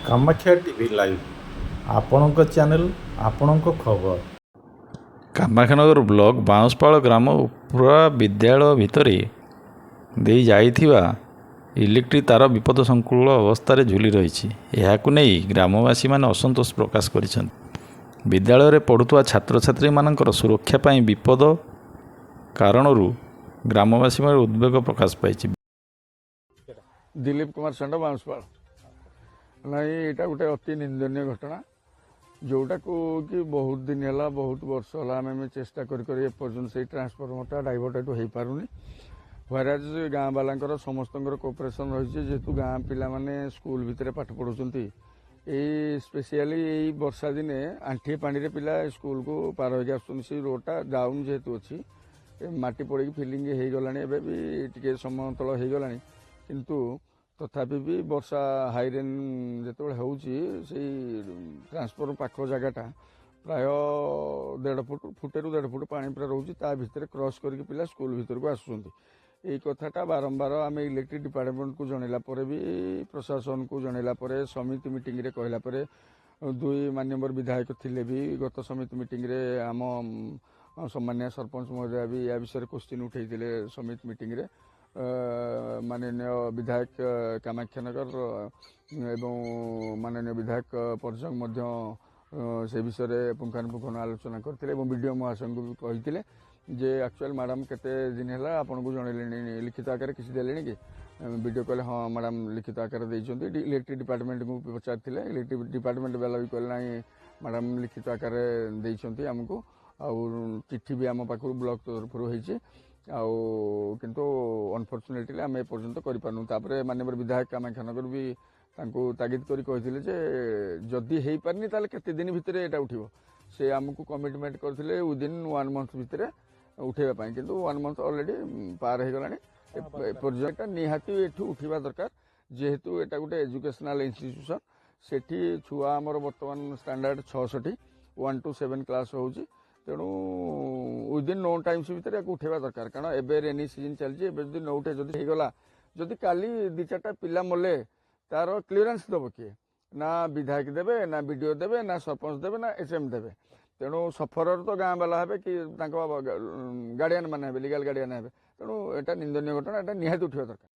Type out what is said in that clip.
Kamakhya TV live, ଆପଣଙ୍କ channel, ଆପଣଙ୍କ ଖବର। କାମାକ୍ଷାନଗର ବ୍ଲକ ବାଉଁଶପାଳ ଗ୍ରାମ ଉପରା ବିଦ୍ୟାଳୟ ଭିତରେ ଦେଇ ଯାଇଥିବା ଇଲେକ୍ଟ୍ରିକ୍ ତାର ବିପଦ ସଂକୁଳ ଅବସ୍ଥାରେ ଝୁଲି ରହିଛି। ଏହାକୁ ନେଇ ଗ୍ରାମବାସୀମାନେ ଅସନ୍ତୋଷ ପ୍ରକାଶ କରିଛନ୍ତି। ବିଦ୍ୟାଳୟରେ ପଢ଼ୁଥିବା ଛାତ୍ରଛାତ୍ରୀମାନଙ୍କର ସୁରକ୍ଷା ପାଇଁ ବିପଦ କାରଣରୁ ଗ୍ରାମବାସୀମାନେ ଉଦ୍ବେଗ ପ୍ରକାଶ ପାଇଛି। ଦିଲୀପ କୁମାର ଷଣ୍ଢ, ବାଉଁଶପାଳ। ନାଇଁ, ଏଇଟା ଗୋଟେ ଅତି ନିନ୍ଦନୀୟ ଘଟଣା, ଯେଉଁଟାକୁ କି ବହୁତ ଦିନ ହେଲା, ବହୁତ ବର୍ଷ ହେଲା ଆମେ ଚେଷ୍ଟା କରି କରି ଏପର୍ଯ୍ୟନ୍ତ ସେଇ ଟ୍ରାନ୍ସଫର୍ମରଟା ଡାଇଭର୍ଟ ଏଠୁ ହେଇପାରୁନି। ହ୍ୱାରାଜ ଗାଁ ବାଲାଙ୍କର ସମସ୍ତଙ୍କର କୋଅପରେସନ୍ ରହିଛି। ଯେହେତୁ ଗାଁ ପିଲାମାନେ ସ୍କୁଲ ଭିତରେ ପାଠ ପଢ଼ୁଛନ୍ତି, ଏଇ ସ୍ପେସିଆଲି ଏଇ ବର୍ଷା ଦିନେ ଆଣ୍ଠିଏ ପାଣିରେ ପିଲା ସ୍କୁଲକୁ ପାର ହେଇକି ଆସୁଛନ୍ତି। ସେଇ ରୋଡ଼ଟା ଡାଉନ୍ ଯେହେତୁ ଅଛି, ଏ ମାଟି ପଡ଼ିକି ଫିଲିଂ ହେଇଗଲାଣି, ଏବେ ବି ଟିକେ ସମତଳ ହେଇଗଲାଣି। କିନ୍ତୁ ତଥାପି ବି ବର୍ଷା ହାଇରେନ୍ ଯେତେବେଳେ ହେଉଛି, ସେଇ ଟ୍ରାନ୍ସଫର୍ମର ପାଖ ଜାଗାଟା ପ୍ରାୟ ଦେଢ଼ ଫୁଟ, ଫୁଟେରୁ ଦେଢ଼ ଫୁଟ ପାଣି ପୁରା ରହୁଛି। ତା ଭିତରେ କ୍ରସ୍ କରିକି ପିଲା ସ୍କୁଲ ଭିତରକୁ ଆସୁଛନ୍ତି। ଏଇ କଥାଟା ବାରମ୍ବାର ଆମେ ଇଲେକ୍ଟ୍ରିକ୍ ଡିପାର୍ଟମେଣ୍ଟକୁ ଜଣେଇଲା ପରେ ବି, ପ୍ରଶାସନକୁ ଜଣେଇଲା ପରେ, ସମିତି ମିଟିଂରେ କହିଲା ପରେ, ଦୁଇ ମାନ୍ୟବର ବିଧାୟକ ଥିଲେ ବି ଗତ ସମିତି ମିଟିଂରେ, ଆମ ସମ୍ମାନୀୟ ସରପଞ୍ଚ ମହୋଦୟ ବି ୟା ବିଷୟରେ କୋଶ୍ଚିନ୍ ଉଠେଇଥିଲେ ସମିତି ମିଟିଂରେ। ମାନନୀୟ ବିଧାୟକ କାମାକ୍ଷାନଗର ଏବଂ ମାନନୀୟ ବିଧାୟକ ପରଜଙ୍ଗ ମଧ୍ୟ ସେ ବିଷୟରେ ପୁଙ୍ଖାନୁପୁଙ୍ଖ ଆଲୋଚନା କରିଥିଲେ ଏବଂ ବିଡ଼ିଓ ମହାଶୟଙ୍କୁ ବି କହିଥିଲେ ଯେ ଆକ୍ଚୁଆଲି ମ୍ୟାଡ଼ାମ୍ କେତେ ଦିନ ହେଲା ଆପଣଙ୍କୁ ଜଣେଇଲେଣି, ଲିଖିତ ଆକାରରେ କିଛି ଦେଲେଣି କି? ବିଡ଼ିଓ କହିଲେ, ହଁ ମ୍ୟାଡ଼ାମ୍, ଲିଖିତ ଆକାରରେ ଦେଇଛନ୍ତି। ଇଲେକ୍ଟ୍ରିକ୍ ଡିପାର୍ଟମେଣ୍ଟକୁ ପଚାରିଥିଲେ। ଇଲେକ୍ଟ୍ରିକ୍ ଡିପାର୍ଟମେଣ୍ଟ ବାଲା ବି କହିଲେ, ନାଇଁ ମ୍ୟାଡ଼ାମ୍, ଲିଖିତ ଆକାରରେ ଦେଇଛନ୍ତି ଆମକୁ, ଆଉ ଚିଠି ବି ଆମ ପାଖରୁ ବ୍ଲକ ତରଫରୁ ହେଇଛି। ଆଉ କିନ୍ତୁ ଅନଫର୍ଚୁନେଟଲି ଆମେ ଏପର୍ଯ୍ୟନ୍ତ କରିପାରୁନୁ। ତାପରେ ମାନ୍ୟବର ବିଧାୟକ କାମାକ୍ଷାନଗର ବି ତାଙ୍କୁ ତାଗିଦ କରି କହିଥିଲେ ଯେ ଯଦି ହେଇପାରିନି, ତାହେଲେ କେତେ ଦିନ ଭିତରେ ଏଇଟା ଉଠିବ? ସେ ଆମକୁ କମିଟମେଣ୍ଟ କରିଥିଲେ ୱିଦିନ୍ ୱାନ୍ ମନ୍ଥ ଭିତରେ ଉଠେଇବା ପାଇଁ। କିନ୍ତୁ ୱାନ୍ ମନ୍ଥ ଅଲରେଡ଼ି ପାର ହେଇଗଲାଣି। ଏପର୍ଯ୍ୟନ୍ତ ଏଟା ନିହାତି ଏଠୁ ଉଠିବା ଦରକାର, ଯେହେତୁ ଏଟା ଗୋଟେ ଏଜୁକେସନାଲ ଇନଷ୍ଟିଟ୍ୟୁସନ୍। ସେଠି ଛୁଆ ଆମର ବର୍ତ୍ତମାନ ଷ୍ଟାଣ୍ଡାର୍ଡ 66, 1 ଟୁ 7 କ୍ଲାସ୍ ହେଉଛି। ତେଣୁ ୱିଦିନ୍ ନୋ ଟାଇମ୍ସ ଭିତରେ ୟାକୁ ଉଠେଇବା ଦରକାର, କାରଣ ଏବେ ରେନି ସିଜନ୍ ଚାଲିଛି। ଏବେ ଯଦି ନ ଉଠେ, ଯଦି ହେଇଗଲା, ଯଦି କାଲି ଦୁଇ ଚାରିଟା ପିଲା ମଲେ, ତାର କ୍ଲିୟରାନ୍ସ ଦେବ କିଏ? ନା ବିଧାୟକ ଦେବେ, ନା ବିଡ଼ିଓ ଦେବେ, ନା ସରପଞ୍ଚ ଦେବେ, ନା ଏଚ୍ ଏମ୍ ଦେବେ? ତେଣୁ ସଫରର ତ ଗାଁ ବାଲା ହେବେ କି ତାଙ୍କ ଗାର୍ଡ଼ିଆନ୍ ମାନେ ହେବେ, ଲିଗାଲ ଗାର୍ଡ଼ିଆନ୍ ହେବେ। ତେଣୁ ଏଇଟା ନିନ୍ଦନୀୟ ଘଟଣା, ଏଇଟା ନିହାତି ଉଠିବା ଦରକାର।